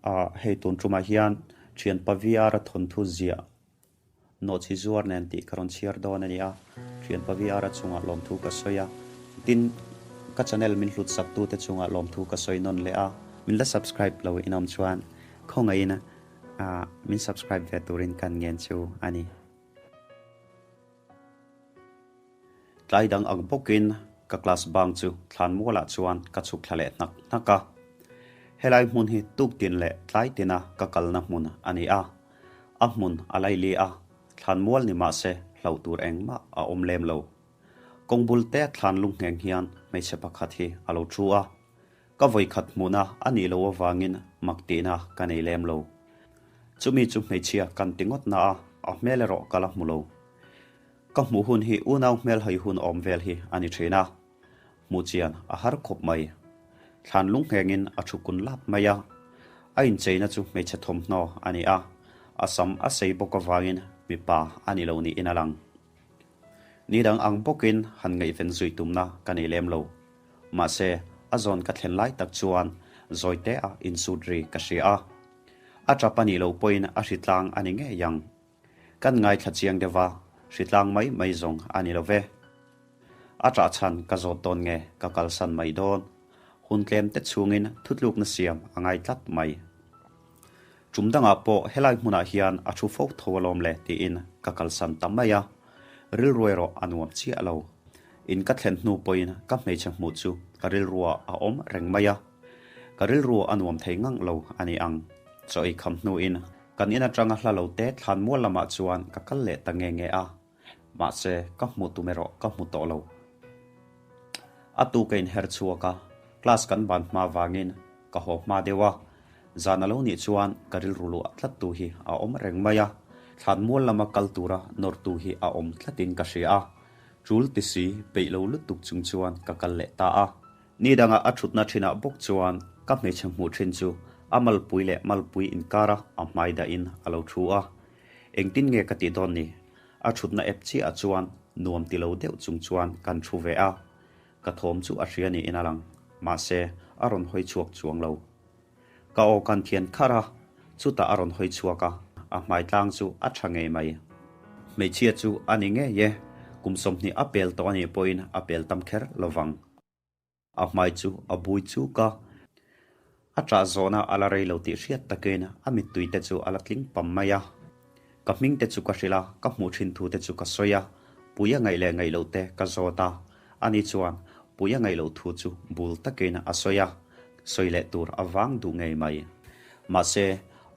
Hei tun tumah hian thianpa VR-a thawnthu ziah nawhchi zuar nen tih ka rawn chhiar dawn a ni a. Thianpa VR-a chungah lawmthu ka sawi a. Tin, ka channel min hlut saktute chungah lawmthu ka sawi nawn leh a. Min la subscribe lo inawm chuan khawngaihin min subscribe ve turin kan ngen chu a ni. Tlai dang ang bawkin ka class bang chu thlan mualah chuan ka chhuk thla leh hnak hnak a. Helai hmun hi tuktin leh tlai tina ka kalna hmun a ni a. A hmun a laili a, thlan mual ni mah se hlauh tur engmah a awm lem lo. Kawng bul te thlan lung ngheng hian hmeichhe pakhat hi a lo thu a. Ka vawikhat hmuhna a nih loh avangin mak tihna ka nei lem lo. Chumi chu hmeichhia kan ti ngawt na a, a hmel erawh ka la hmu lo. Ka hmuh hun hi unau hmel hai hun awm vel hi a ni thin a, hmuh chian a har khawp mai. Thlan lung nghengin a thu kun lap mai a, a incheina chu hmeichhe thawmhnaw a ni a, a sam a sei bawk avangin mipa a ni lo niin a lang. Ni dang ang bawkin han ngaihven zui tumna ka nei lem lo. Mahse, a zawn ka thlen lai tak chuan zawite a insut ri ka hria a. A tap a nih loh pawhin a hritlang a ni ngei ang. Kan ngaithla chiang deuh va, hritlang mai mai zawng a ni lo ve. A ṭah chhan ka zawt dawn nge ka kalsan mai dawn? Hun tlem te chhungin thutlukna siam a ngai tlat mai. Ṭum dangah pawh helai hmunah hian a thu fo tho alawm le tiin ka kalsan ta mai a, rilru erawh a nuam chiah lo. In ka thlen hnu pawhin ka hmeichhe hmuh chu ka rilruah a awm reng mai a, ka rilru a nuam thei ngang lo a ni ang. Chaw ei kham hnuin Kan in atanga hla lo te thlan mual lamah chuan ka kal leh ta nge nge a, mahse ka hmuh tum erawh ka hmu tawh lo. A tu ka inher chhuak a, class kan ban hma vangin ka haw hma deuh a, zan a lo nih chuan ka rilru luah tlat tu hi a awm reng mai a, thlan mual lama kal tura nawr tu hi a awm tlatin ka hria a, tul ti si peih lo lutuk chung chuan ka kal leh ta a. Ni dangah a thutna thinah bawk chuan ka hmeichhe hmuh thin chu a malpui leh malpui inkara a hmai dahin a lo thu a. Engtin nge ka tih dawn ni? A thutna ep chiahah chuan nuam ti lo deuh chung chuan kan thu ve a. Ka thawm chu a hria niin a lang, mahse a rawn hawi chhuak chuang lo. Ka aw kan thian kharh a, chutah a rawn hawi chhuak a, a hmai tlang chu a tha ngei mai. Hmeichhia chu a ni ngei e, kum 20 a pel tawh a nih pawhin a pel tam kher lo vang. A hmai chu a bui chuk a, a ṭah zawhna a la rei lo tih hriat takin a mittui te chu a la tling pam mai a. Ka hming te chu ka hrilh a, ka hmuh thin thu te chu ka sawi a, pui a ngaih leh ngaih loh te ka zawt a, ani chuan pui a ngaih loh thu chu bul takin a sawi a, sawi leh tur a vang duh ngei mai. Mahse,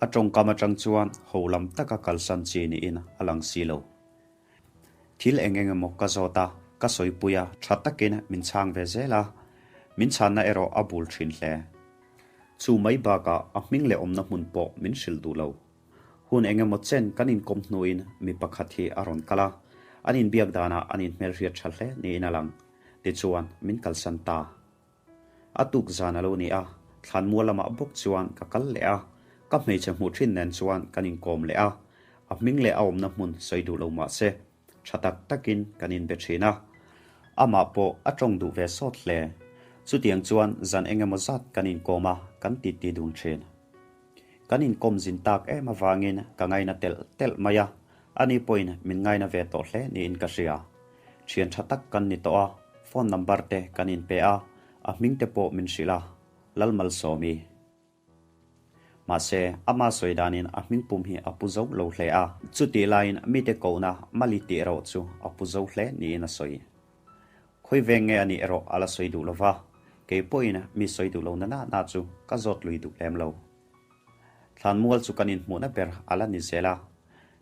a tawngkam atang chuan ho lam taka kalsan chi niin a lang si lo. Thil eng eng emaw ka zawt a, ka sawipui a, tha takin min chhang ve zel a, min chhanna erawh a bul thin hle. Chu mai bakah a hming leh awmna hmun pawh min hrilh duh lo. Hun eng emaw chen kan inkawm hnuin mi pakhat hi a rawn kal a, an inbiak danah an inhmelhriat tha hle niin a lang. Tichuan, min kalsan ta. A tuk zan a lo ni a, thlanmual lamah bawk chuan ka kal leh a, ka hmeichhe hmuh thin nen chuan kan inkawm leh a, a hming leh a awmna hmun sawi duh lo mah se, tha tak takin kan inbe thin a. Amah pawh a tawng duh ve sawt hle. Chutiang chuan zan eng emaw zat kan inkawm a, kan titi dun thin. Kan inkawm zin tak em avangin ka ngaina telh telh mai a, ani pawhin min ngaina ve tawh hle niin ka hria. Thian tha tak kan ni tawh a, phone number te kan inpe a, a hming te pawh min hrilh a, Lalmalsawmi. Mahse, ama sawi danin a hming pum hi a pu zo lo hle a, chutih laiin mite kohna Mali tih erawh chu a pu zo hle niin a sawi. Khawi veng nge a nih erawh a la sawi duh lo va, kei pawhin mi sawi duh lo na na na chu ka zawt lui duh lem lo. Thlanmual chu kan inhmuhna ber a la ni zel a,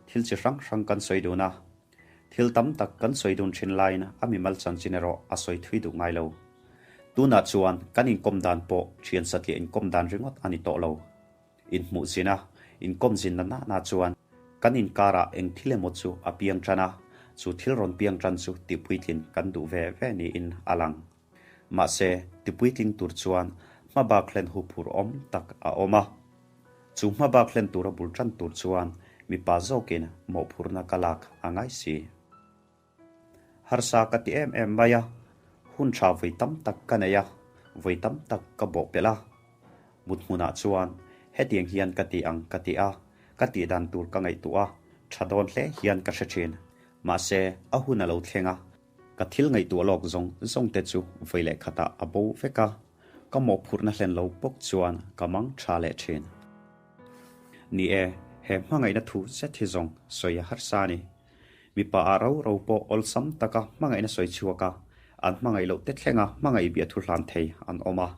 thil chi hrang hrang kan sawi dun a, thil tam tak kan sawi dun thin laiin a mimal chanchin erawh a sawi thui duh ngai lo. Tunah chuan kan inkawm dan pawh thian satliah inkawm dan ringawt a ni tawh lo. Inhmuh zin a, inkawm zin na na na chuan kan inkarah eng thil emaw chu a piang tan a, chu thil rawn piang tan chu tipuitlin kan duh ve ve niin a lang. Mahse, tipuitling tur chuan hmabak hlen huphur awm tak a awm a. Chu hmabak hlen tura bul tan tur chuan mipa zawkin mawhphurhna ka lak a ngai si. Harsa ka ti em em mai a, hun tha vawi tam tak ka nei a, vawi tam tak ka bawh pelh a. Mut hmunah chuan Hetiang hian ka ti ang ka ti a, ka tih dan tur ka ngaihtuah a, tha dawn hle hian ka hre thin. Mahse, a hun a lo thleng a, ka thil ngaihtuah lawk zawng zawng te chu vawi leh khatah a bo vek a, ka mawhphurhna hlen lo bawk chuan ka mang tha leh thin. Ni e, he hmangaihna thu zet hi zawng sawi a harsa a ni. Mipa ah ro ro pawh awlsam taka hmangaihna sawi chhuak a, an hmangaih loh te thlenga hmangaih biah thu hlan thei an awm a.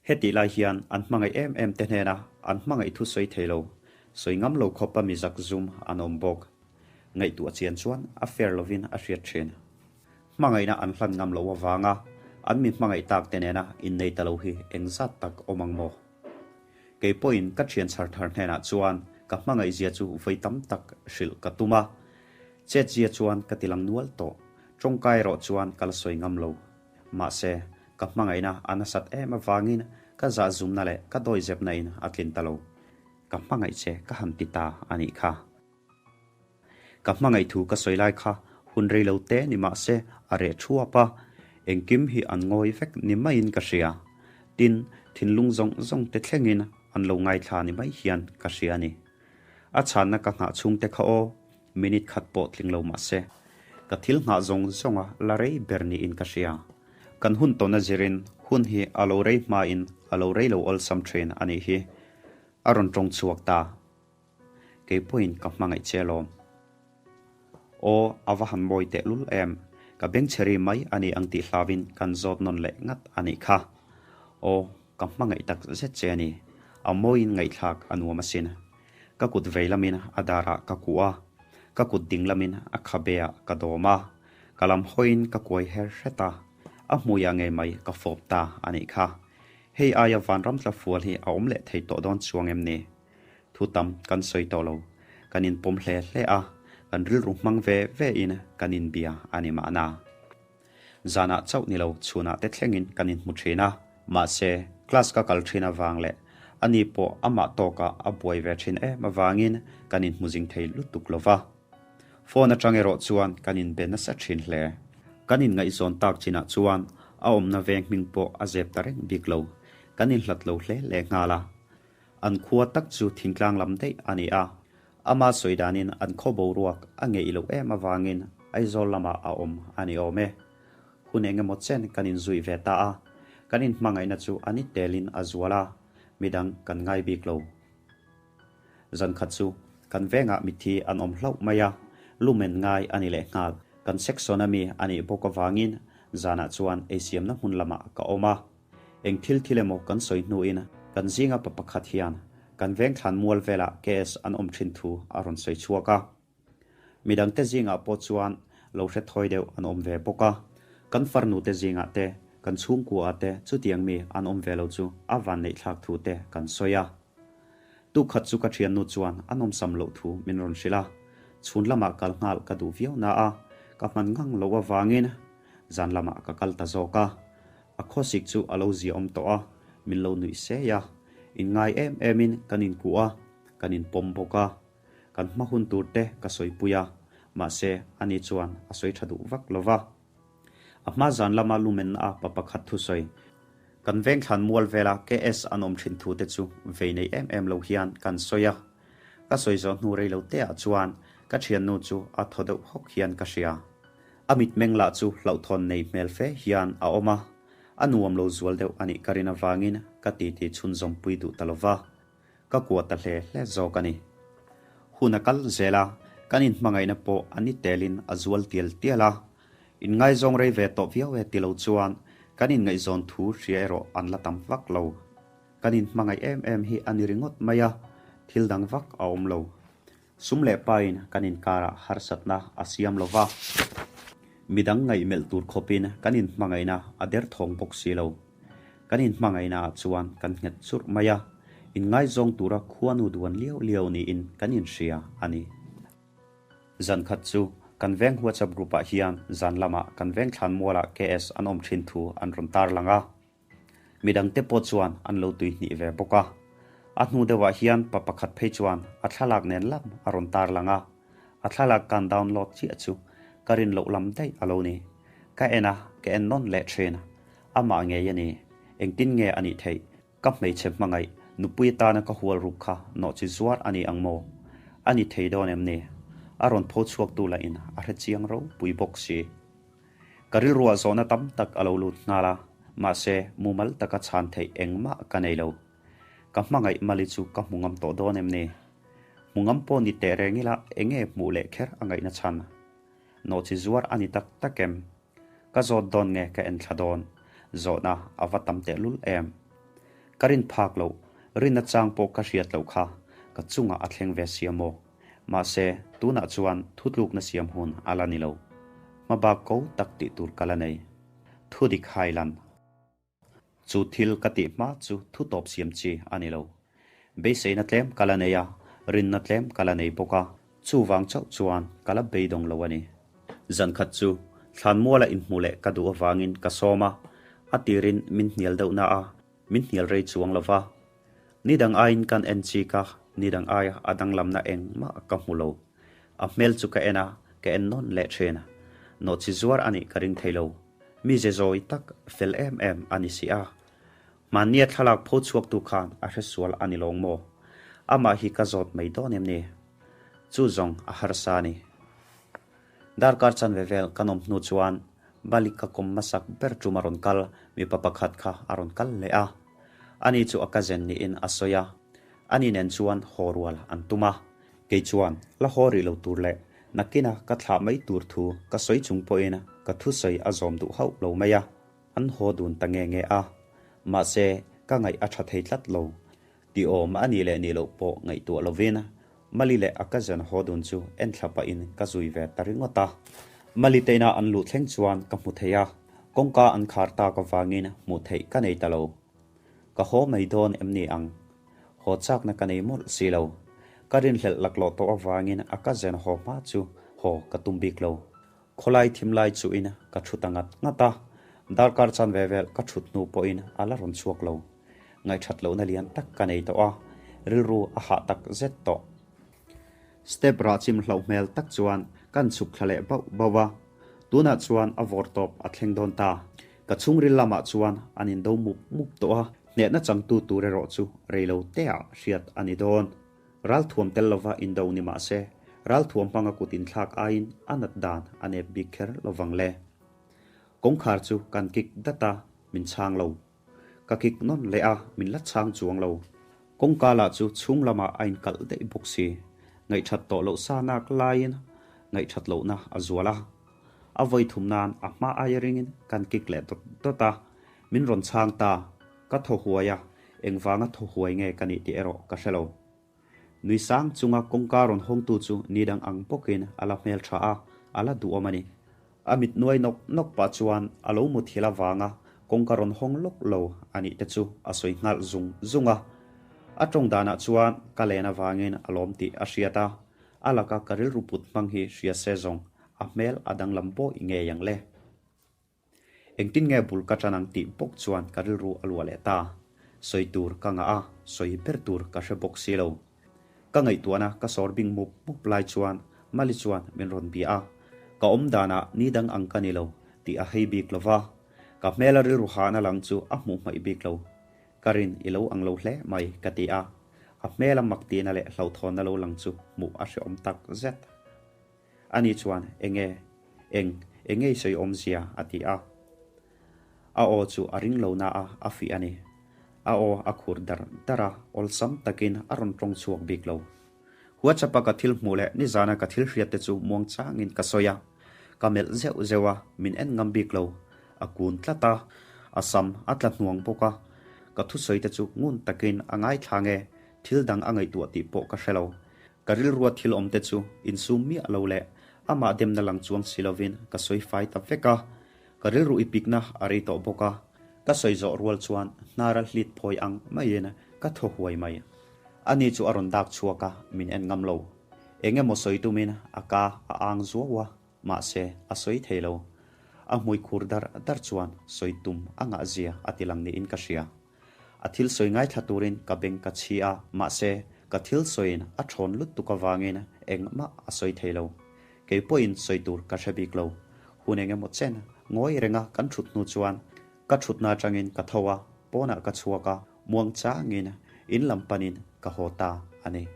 Hetih lai hian an hmangaih em em te hnena an hmangaih thu sawi thei lo, sawi ngam lo khawpa mi zak zum an awm bawk. Ngaihtuah chian chuan a fair lovin a hriat thin. Hmangaihna an hlan ngam loh avanga an mi hmangaih tak te nena innei ta lo hi engzat tak awm ang maw? Kei pawhin ka thian chhar thar hnenah chuan ka hmangaihzia chu vawi tam tak hrilh ka tum a. Chetzia chuan ka tilang nual tawh. Tawngkai erawh chuan ka la sawi ngam lo. Mahse, ka hmangaihna a nasat em avangin ka zahzumna leh ka dawizepna in a tlin ta lo. Ka hmangaih che ka han ti ta a nih kha. Ka hmangaih thu ka sawi lai kha hun rei lo te ni mah se a reh thuap a, engkim hi an ngawi vek ni maiin ka hria. Tin, thinlung zawng zawng te thlengin an lo ngaithla ni mai hian ka hria a ni. A chhanna ka nghah chhung te kha aw, minute khat pawh tling lo mah se, ka thil nghah zawng zawnga la rei ber niin ka hria. Kan hun tawna zirin hun hi a lo rei hmain a lo rei lo awlsam thin a nih hi. A rawn tawng chhuak ta. Kei pawhin ka hmangaih che alawm. Aw, a va han mawi tehlul em. Ka bengchhe ri mai a ni ang tih hlauin kan zawt nawn leh ngat a nih kha. Aw, ka hmangaih tak zet che a ni. A mawiin ngaihthlak a nuam asin. Ka kut vei lamin a darah ka kuh a, ka kut ding lamin a khabeah ka dawm a, ka lam hawiin ka kuai her hret a, a hmuiah ngei mai ka fawp ta a nih kha. Hei aia vanram tla fual hi a awm leh thei tawh dawn chuang em ni? Thu tam kan sawi tawh lo. Kan inpawm hle hle a, kan rilru hmang ve ve in kan inbia a ni mahna. Zanah chauh ni lo chhunah te thlengin kan inhmu thin a, mahse class ka kal thin avang leh ani pawh amah tawkah a buai ve thin em avangin kan inhmu zing thei lutuk lo va. Phone atang erawh chuan kan inbe nasa thin hle. Kan inngaihzawn tak chinah chuan a awmna veng hming pawh a zep ta reng bik lo. Kan inhlat lo hle leh nghal a. An khua tak chu thingtlang lam daih a ni a, ama sawi danin an khaw boruak a ngeih loh em avangin Aizawl lamah a awm a ni awm e. Hun eng emaw chen kan inzui ve ta a, kan inhmangaihna chu a ni telin a zual a, midang kan ngai bik lo. Zankhat chu kan vengah mitthi an awm hlauh mai a, lumen ngai a ni lehnghal. Kan section ami a nih bawk avangin zanah chuan eisiamna hmun lamah ka awm a. Eng thil thil emaw kan sawi hnuin kan zinga pa pakhat hian kan veng thlan mual velah KS an awm thin thu a rawn sawi chhuak a. Midangte zingah pawh chuan lo hre thawi deuh an awm ve bawk a. Kan farnute zingah te, kan chhungkuaah te chutiang mi an awm ve lo chu a vanneih thlak thu te kan sawi a. Tukhat chu ka thiannu chuan a nawmsam loh thu min rawn hrilh a. Chhun lamah kal nghal ka duh viau na a, ka hman ngang loh avangin zan lamah ka kal ta zawk a. A khawsik chu a lo ziaawm tawh a, min lo nuih sei a. Inngai em emin kan inkuh a, kan inpawm bawk a. Kan hma hun tur te ka sawipui a, mahse ani chuan a sawi tha duh vak lo va. A hma zan lama lumenna a pa pakhat thusawi, Kan vengthlan mual vela KS an awm thin thu te chu vei nei em em lo hian kan sawi a. Ka sawi zawh hnu rei lo te ah chuan ka thiannu chu a thaw deuh hawk hian ka hria. A mitmeng lah chu hlauhthawn nei hmel fe hian a awm a, a nuam lo zual deuh a nih ka rin avangin ka titi chhunzawm pui duh ta lo va, ka kuah ta hle hle zawk a ni. Hun a kal zel a, kan inhmangaihna pawh a ni telin a zual tial tial a, inngaizawng rei ve tawh viau e ti lo chuan kan inngaihzawn thu hria erawh an la tam vak lo. Kan inhmangaih em em hi a ni ringawt mai a, thil dang vak a awm lo. Sum leh pain kan inkarah harsatna a siam lo va, midang ngaihmelh tur khawpin kan inhmangaihna a derthawng bawk si lo. Kan inhmangaihnaah chuan kan nghet churh mai a, inngaizawng tura khuanu duan liau liau niin kan inhria a ni. Zan khat chu kan veng WhatsApp group-ah hian zan lamah kan veng thlanmualah KS an awm thin thu an rawn tarlang a. Midangte pawh chuan an lo tuihnih ve bawk a. A hnu deuhah hian pa pakhat phei chuan a thlalak nen lam a rawn tarlang a. A thlalak kan download chiah chu ka rin loh lam daih a lo ni. Ka en a, ka en nawn leh thin. Amah ngei a ni. Engtin nge a nih theih? Ka hmeichhe hmangaih. Nupui atana ka hual ruk kha nawhchi zuar a ni ang maw? A ni thei dawn em ni? A rawn pho chhuaktu lahin a hre chiang ropui bawk si. Ka rilruah zawhna tam tak a lo lut nghal a, mahse mumal taka chhan theih engmah ka nei lo. Ka hmangaih mali chu ka hmu ngam tawh dawn em ni? Hmu ngam pawh ni teh reng ila enge hmuh leh kher a ngaihna chhan? Nawhchi zuar a ni tak tak em? Ka zawt dawn nge ka en thla dawn? Zawhna a va tam tehlul em? Ka rin phak loh, rinna chang pawh ka hriat loh kha ka chungah a thleng ve sia maw? Mahse, tunah chuan thutlukna siam hun a la ni lo. Hmabak ko tak tih tur ka la nei. Thudik hailan. Chu thil ka tih hma chu thu tawp siam chi a ni lo. Beiseina tlem ka la nei a, rinna tlem ka la nei bawk a, chuvang chauh chuan ka la beidawng lo a ni. Zankhat chu Thlanmuala inhmuh leh ka duh avangin ka sawm a, a tirin min hnial deuh na a, min hnial rei chuang lo va. Ni dang aiin kan en chik a, ni dang aia a danglamna engmah ka hmu lo. A hmel chu ka en a, ka en nawn leh thin. Nawhchi zuar a nih ka ring thei lo. Mi ze zawi tak fel em em a ni si a. Hmannia thlalak pho chhuaktu khan a hre sual a ni lawng maw? Amah hi ka zawt mai dawn em ni? Chu zawng a harsa a ni. Darkar chanve vel kan awm hnu chuan Bali ka kawm hmasak ber tum a rawn kal, mipa pakhat kha a rawn kal leh a. Ani chu a cousin niin a sawi a, ani nen chuan haw rual an tum a. Kei chuan la haw rih lo tur leh nakina ka thlah mai tur thu ka sawi chung pawhin ka thusawi a zawm duh hauh lo mai a, an haw dun ta nge nge a. Mahse, ka ngaih a tha thei tlat lo. Ti awm a nih leh nih loh pawh ngaihtuah lovin Mali leh a cousin haw dun chu en thla pahin ka zui ve ta ringawt a. Mali teina an luh thleng chuan ka hmu thei a, kawngka an khar tak avangin hmuh theih ka nei ta lo. Ka haw mai dawn em ni ang? Haw chakna ka nei mawlh si lo. Ka rinhlelh laklawh tawh avangin a cousin haw hma chu haw ka tum bik lo. Khawlai thim lai chuhin ka thu ta ngat ngat a, darkar chanve vel ka thut hnu pawhin a la rawn chhuak lo. Ngaihthat lohna lian tak ka nei tawh a, rilru a hah tak zet tawh. Step rah chim hlauh hmel tak chuan kan chhuk thla leh bauh bauh a, tunah chuan a vawr tawp a thleng dawn ta. Ka chhungril lamah chuan an indo mup mup tawh a, hnehna changtu tur erawh chu reilo teah hriat a ni dawn. Ralthuam tel lova indo ni mah se, ralthuam hmanga kut inthlak aiin a nat dan a nep bik kher lovang le. Kawngkhar chu kan kik dat a, min chhang lo. Ka kik nawn leh a, min la chhang chuang lo. Kawngka lah chu chhung lamah a inkalh daih bawk si. Ngaihthat tawh loh sa nak laiin ngaihthat lohna a zual a. A vawi thum nan a hma aia ringin kan kik leh dawt dawt a, min rawn chhang ta. Ka thaw huai a, engvanga thaw huai nge ka nih tih erawh ka hre lo. Nui sang chunga kawngka rawn hawngtu chu ni dang ang bawkin a la hmel tha a, a la duhawm a ni. A mit nuai nawk nawk pah chuan a lo muthilh avanga kawngka rawn hawng lawk lo a nih te chu a sawi nghalh zung zung a. A tawng danah chuan ka len avangin a lawm tih a hriat a, a laka ka rilru put hmang hi hria se zawng a hmel a danglam bawi ngei ang le. Engtin nge bul ka tan ang tih bawk chuan ka rilru a luah leh ta. Sawi tur ka ngah a, sawi ber tur ka hre bawk si lo. Ka ngaihtuahna ka sawr bing mup mup lai chuan Mali chuan min rawn bia a, ka awm danah ni dang ang ka ni lo tih a hei bik lo va, ka hmela rilru hahna lang chu a hmuh hmaih bik lo. Ka rin i lo ang lo hle mai ka ti a, a hmela mak tihna leh hlauhthawnna lo lang chu hmuh a hrehawm tak zet. Ani chuan, Enge? Eng? Enge i sawi awmzia? a ti a. A aw chu a ring lo na a, a fih a ni. A aw a khur dar dar a, awlsam takin a rawn tawng chhuak bik lo. WhatsApp-a ka thil hmuh leh nizana ka thil hriat te chu muang changin ka sawi a. Ka melh zeuh zeuh a, min en ngam bik lo. A kun tlat a, a sam a tla hnuang bawk a. Ka thusawi te chu ngun takin a ngaithla nge, thil dang a ngaihtuah tih pawh ka hre lo. Ka rilrua thil awm te chu insum miah lo leh amah demna lang chuang si lovin ka sawi fai ta vek a, ka rilru i pikna a rei tawh bawk a, ka sawi zawh rual chuan hnara hlit phawi ang maiin ka thaw huai mai. Ani chu a rawn dak chhuak a, min en ngam lo. Eng emaw sawi tumin a ka a ang zuau a, mahse a sawi thei lo. A hmui khur dar dar chuan sawi tum a ngah zia a ti lang niin ka hria. A thil sawi ngaithla turin ka beng ka chhi a, mahse, ka thil sawiin a thawn lutuk avangin engmah a sawi thei lo. Kei pawhin sawi tur ka hre bik lo. Hun eng emaw chen ngawi renga kan thut hnu chuan ka thutna atangin ka tho a, pawnah ka chhuak a, muang changin. In lam panin ka haw ta a ni.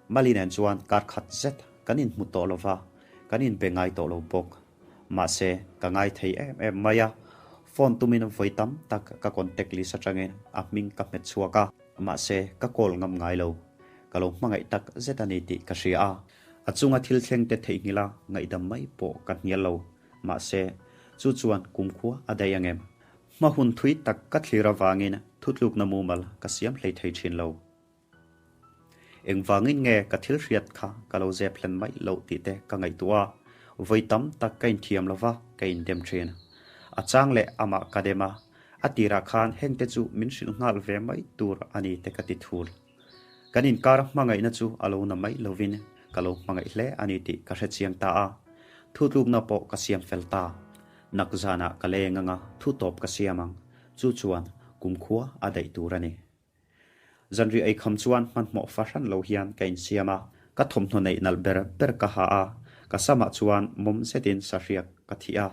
Mali nen chuan kar khat zet kan inhmu tawh lo va, kan inbe ngai tawh lo bawk. Mahse, ka ngai thei em em mai a, phone tumin vawi tam tak ka contact list atangin a hming ka hmet chhuak a, mahse ka call ngam ngai lo. Ka lo hmangaih tak zet a ni tih ka hria a, a chunga thil thleng te theihnghilh a ngaihdam mai pawh ka hnial lo. Mahse, chu chuan kumkhua a daih ang em? Hma hun thui tak ka thlir avangin thutlukna mumal ka siam hlei thei thin lo. Engvangin nge ka thil hriat kha ka lo zep hlen mai loh tih te ka ngaihtuah a, vawi tam tak ka inthiam lo va, ka indem thin. A chang leh amah ka dem a, a tirah khan hengte chu min hrilh nghal ve mai tur a ni te ka ti thul. Kan inkar hmangaihna chu a lo na mai lovin ka lo hmangaih hle a ni tih ka hre chiang ta a, thutlukna pawh ka siam fel ta. Nak zanah ka leng anga thu tawp ka siam ang, chu chuan kumkhua a daih tur a ni. Zanriah eikham chuan hmanhmawh fahran lo hian ka insiam a, ka thawmhnaw neih nalh ber ber ka ha a, ka samah chuan mawm zetin sahriak ka thih a.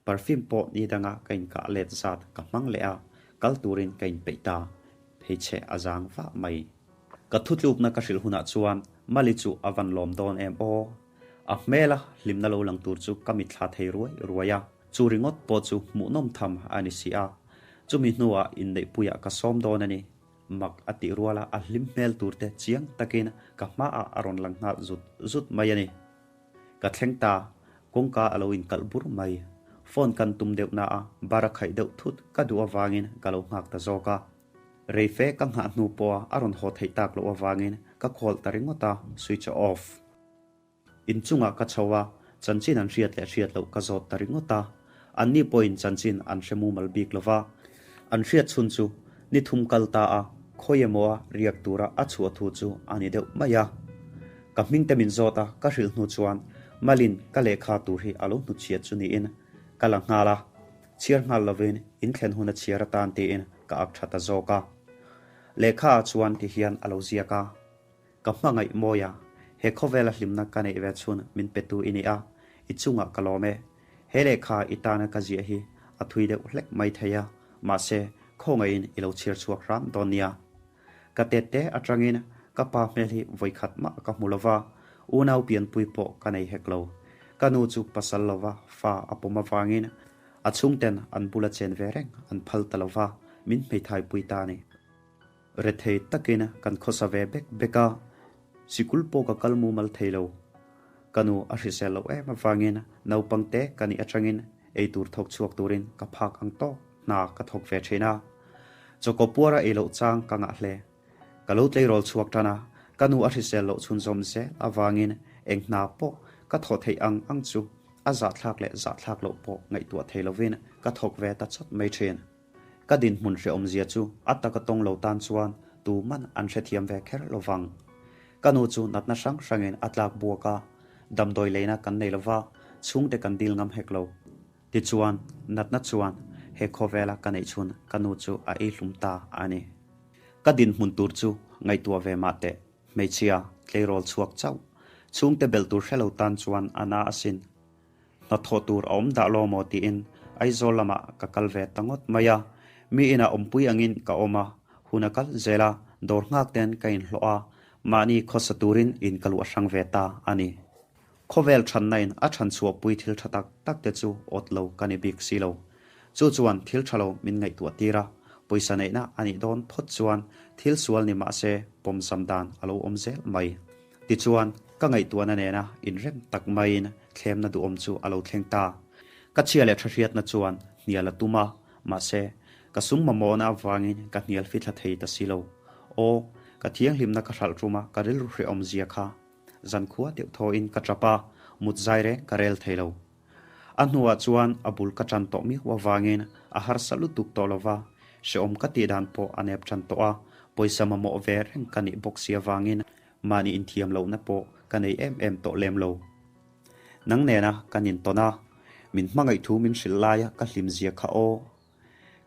Perfume pawh ni danga ka inkah let zat ka hmang leh a, kal turin ka inpeih ta. Pheichhe a zang vah mai. Ka thutlukna ka hrilh hunah chuan Mali chu a van lawm dawn em aw. A hmela hlimna lo lang tur chu ka mitthla thei ruai ruai a, chu ringawt pawh chu hmuhnawm tham a ni si a. Chumi hnuah inneihpuiah ka sawm dawn a ni. Mak a tih ruala a hlim hmel turte chiang takin ka hmaah a rawn lang nghal zut zut mai a ni. Ka thleng ta, kawngka a lo inkalh bur mai. Phone kan tum deuh na a, bar a khaih deuh thut ka duh avangin ka lo nghak ta zawk a. Reife ka nghah hnu pawha a rawn haw theih tak loh avangin ka call ta ringawt a, switch off. Inchungah ka chho a, chanchin an hriat leh hriat loh ka zawt ta ringawt a. Anni pawhin chanchin an hre mumal bik lo va. An hriat chhun chu ni thum kal ta a, khawi emaw a riak tura a chhuah thu chu a ni deuh mai a. Ka hming te min zawt a, ka hrilh hnu chuan Malin ka lehkha tur hi a lo hnutchhiat chu niin ka la nghal a. Chhiar nghal lovin in thlen hun a chhiar atan tiin ka ak tha ta zawk a. Lehkha ah chuan ti hian a lo ziak a. Ka hmangaih mawi a, he khawvela hlimna ka neih ve chhun min petu i ni a, i chungah ka lawm e. He lehkha i tana ka ziah hi a thui deuh hlek mai thei a, mahse, khawngaihin i lo chhiar chhuak hram dawn nia. Ka tette atangin ka pa hmel hi vawikhat mah ka hmu lova, unau pianpui pawh ka nei hek lo. Ka nu chu pasal lova fa a pawm avangin a chhungten an bula chen ve reng an phal ta lova, min hmeithaipui ta a ni. Rethei takin kan khawsa ve bek bek a, sikul pawh ka kal mumal thei lo. Ka nu a hrisel loh em avangin naupang te ka nih atangin eitur thawk chhuak turin ka phak ang tawk hna ka thawk ve thin a. Chawkaw puara ei loh chang ka ngah hle. Ka lo tleirawl chhuak tan a, ka nu a hrisel loh chhunzawm zel avangin eng hna pawh ka thawh theih ang ang chu a zahthlak leh zahthlak loh pawh ngaihtuah thei lovin ka thawk ve ta chawt mai thin. Ka dinhmun hrehawmzia chu a taka tawng lo tan chuan tuman an hrethiam ve kher lo vang. Ka nu chu natna hrang hrangin a tlak buak a, damdawi leina kan nei lova, chhungte kan dil ngam hek lo. Tichuan, natna chuan he khawvela ka neih chhun ka nu chu a ei hlum ta a ni. Ka dinhmun tur chu ngaihtuah ve mah teh, hmeichhia, tleirawl chhuak chauh, chhungte belh tur hre lo tan chuan a na asin. Hnathawh tur a awm dah lo maw tiin Aizawl lamah ka kal ve ta ngawt mai a. Mi inah awmpui angin ka awm a, hun a kal zel a, dawr nghak ten ka inhlawh a, mahni khawsa turin in ka luah hrang ve ta a ni. Khawvel thanna in a than chhuahpui thil tha tak tak te chu awt lo ka ni bik si lo. Chu chuan thil tha lo min ngaihtuah tir a, pawisa neihna a nih dawn phawt chuan thil sual ni mah se pawmzam dan a lo awm zel mai. Tichuan, ka ngaihtuahna nena inrem tak maiin thlemna duhawm chu a lo thleng ta. Ka chhia leh thahriatna chuan hnial a tum a, mahse, ka sum mamawhna avangin ka hnial fithla thei ta si lo. Aw, ka thianghlimna ka hralh ṭuma ka rilru hrehawm zia kha zankhua deuh thawhin ka ṭap a, mut zai reng ka rel thei lo. A hnuah chuan a bul ka ṭan tawh miau avangin a harsa lutuk tawh lo va, hrehawm ka tih dan pawh a nep ṭan tawh a, pawisa mamawh ve reng ka nih bawk si avangin mahni inthiam lohna pawh ka nei em em tawh lem lo. Nang nena kan intawn a, min hmangaih thu min hrilh laia ka hlim zia kha aw.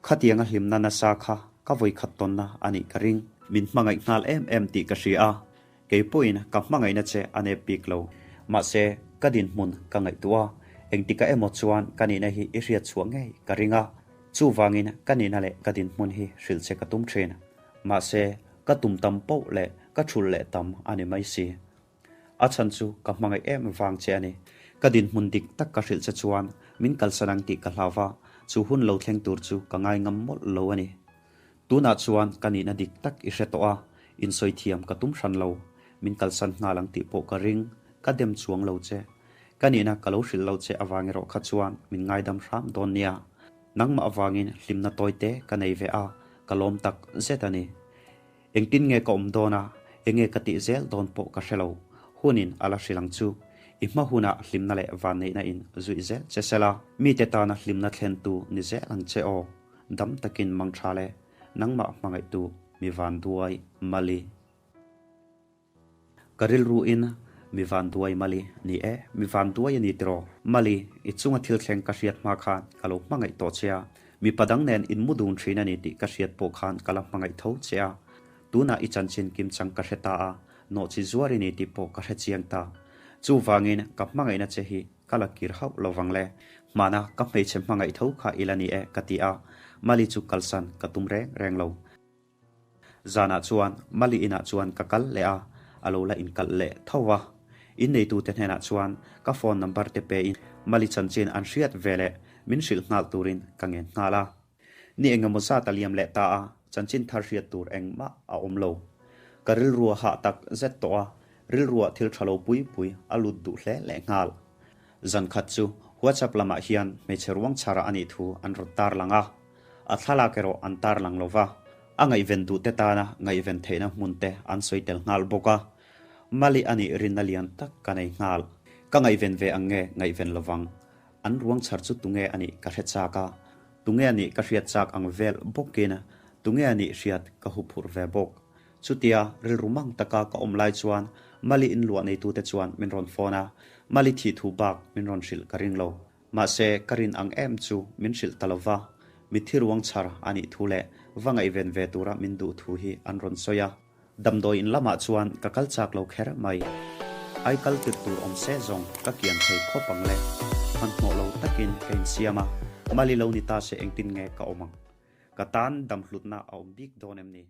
Khatianga hlimna nasa kha ka vawikhat tawnna a nih ka ring. Min hmangaih nghal em em tih ka hria a, kei pawhin ka hmangaihna che a nep bik lo. Mahse, ka dinhmun ka ngaihtuah a, engtikah emaw chuan ka nihna hi i hriat chhuah ngei ka ring a, chuvangin ka nihna leh ka dinhmun hi hrilh che ka tum thin. Mahse, ka tum tam poh leh ka thulh leh tam a ni mai si. A chhan chu ka hmangaih em vang che a ni. Ka dinhmun dik tak ka hrilh che chuan min kalsan ang tih ka hlau va, chu hun lo thleng tur chu ka ngai ngam mawlh lo a ni. Tunah chuan ka nihna dik tak i hre tawh a, insawi thiam ka tum hran lo. Min kalsan nghal ang tih pawh ka ring, ka dem chuang lo che. Ka nihna ka lo hrilh lo che avang erawh kha chuan min ngaidam hram dawn nia. Nangmah avangin hlimna tawite ka nei ve a, ka lawm tak zet a ni. Engtin nge ka awm dawn a, enge ka tih zel dawn pawh ka hre lo. Hunin a la hrilh ang chu. I hma hunah hlimna leh vanneihna in zuih zel che sela, mite tana hlimna thlentu ni zel ang che aw. Dam takin mang tha le, nangmah hmangaihtu mi vanduai mali. Ka rilruin mi vanduai mali ni e, mi vanduai a ni tiraw? Mali, i chunga thil thleng ka hriat hma khan ka lo hmangaih tawh che a, mipa dang nen in mu dun thin a ni tih ka hriat pawh khan ka la hmangaih tho che a. Tunah i chanchin kimchang ka hre ta a, nawhchi zuar i ni tih pawh ka hre chiang ta. Chuvangin ka hmangaihna che hi ka la kir hauh lo vang le. Hmana ka hmeichhe hmangaih tho kha i la ni e ka ti a, Mali chu kalsan ka tum reng reng lo. Zanah chuan Mali inah chuan ka kal leh a, a lo la inkalh leh tho va. Inneitute hnenah chuan ka phone number te pein Mali chanchin an hriat ve leh min hrilh nghal turin ka ngen nghal a. Ni engemaw zat a liam leh ta a, chanchin thar hriat tur engmah a awm lo. Ka rilrua hah tak zet tawh a, rilrua thil tha lo pui pui a lut duh hle leh nghal. Zan khat chu WhatsApp lamah hian hmeichhe ruang chhara a nih thu an rawn tarlang a. A thlalak erawh an tarlang lo va, a ngaihven duhte tana ngaihven theihna hmunte an sawi tel nghal bawk a. Mali a nih rinna lian tak ka nei nghal. Ka ngaihven ve ang nge ngaihven lo vang? An ruang chhar chu tunge a nih ka hre chak a, tunge a nih ka hriat chak ang vel bawkin tunge a nih hriat ka huphurh ve bawk. Chutia rilru mang taka ka awm lai chuan Mali inluah neitute chuan min rawn phone a, Mali thih thu bak min rawn hrilh ka ring lo. Mahse, ka rin ang em chu min hrilh ta lo va, mitthi ruang chhar a nih thu leh va ngaihven ve tura min duh thu hi an rawn sawi a. Damdawi in lamah chuan ka kal chak lo kher mai. Ai kal tirh tur awm se zawng ka kian thei khawp ang le. Hmanhmawh lo takin ka insiam a, Mali lo ni ta se engtin nge ka awm ang? Ka tan dam hlutna a awm bik dawn em ni?